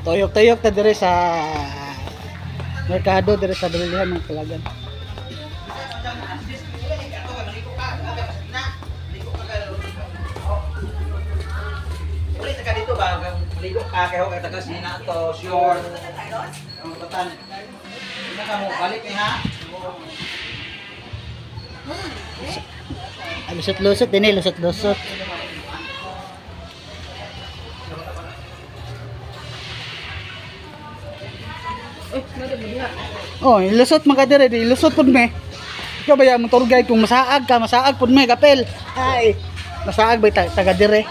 Tuyok-tuyok ta dire sa merkado, dire sa bilihan ng kalagan. Ulit ka dito ba? Ligo ka kay kay tagas ni na to short. Ang batan. Ina ka mo balik ni ha. Ah, lusot-lusot din eh, lusot-lusot. Oh, lusot man ka dire, di lusot pud me. Ikaw ba yung tour guide kung masaag ka, masaag pud me kapel. Ay, masaag ba taga dire?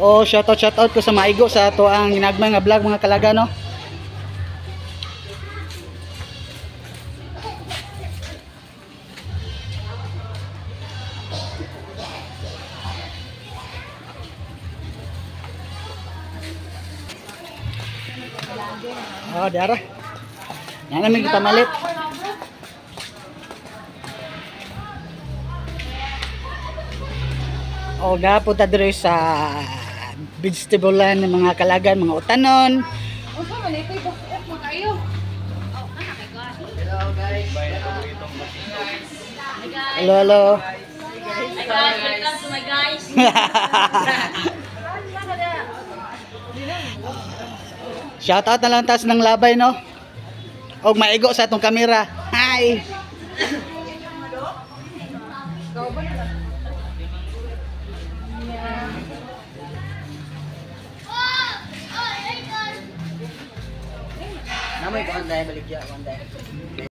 Oh, shout out, shout out ko sa maigo sa ato ang ginagmay nga vlog, mga kalaga, no. Oh, diara. Yan namin kita malit. O, gapo ta diri sa vegetable land ng mga kalagan, mga utanon. Unsa man ito buk-ok man kayo. Oh, kana kay God. Hello guys. Hello, hello. Hi guys, welcome to my guys. Shout out na lang tas ng labay, no? Og maigo sa atong kamera. Hi. Namoy ko anday baligya ko anday.